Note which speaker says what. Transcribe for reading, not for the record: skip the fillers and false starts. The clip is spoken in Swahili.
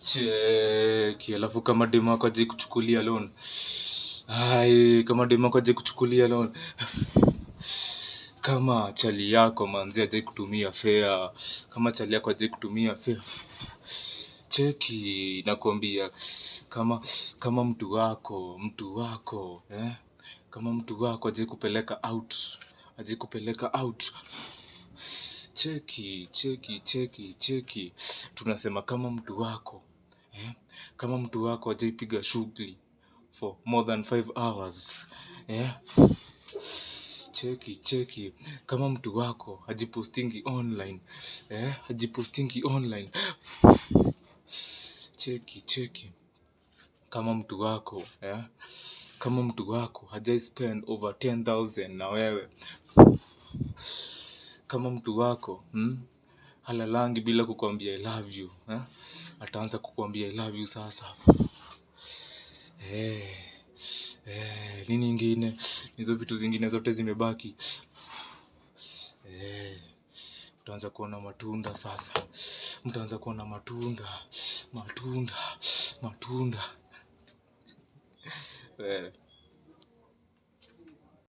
Speaker 1: Cheki, alafu kama demu wako aje kuchukulia loan. Ai, kama demu wako aje kuchukulia loan. Kama chali yako manzi aje kutumia fare. Kama chali yako aje kutumia fare. Cheki, nakwambia kama mtu wako, mtu wako, eh? Kama mtu wako aje kupeleka out, aje kupeleka out. Cheki, cheki, cheki, cheki. Tunasema kama mtu wako, eh? Kama mtu wako hajaipiga shughuli for more than 5 hours, eh? Cheki, cheki. Kama mtu wako hajipostingi online, eh? Hajipostingi online. Cheki, cheki. Kama mtu wako, eh? Kama mtu wako hajai spend over 10,000 na wewe. Kama mtu wako, halalangi bila kukwambia I love you, eh? Ataanza kukwambia I love you sasa. Nini ingine? Hizo vitu zingine zote zimebaki. Utaanza kuona matunda sasa. Mtaanza kuona matunda, matunda, matunda.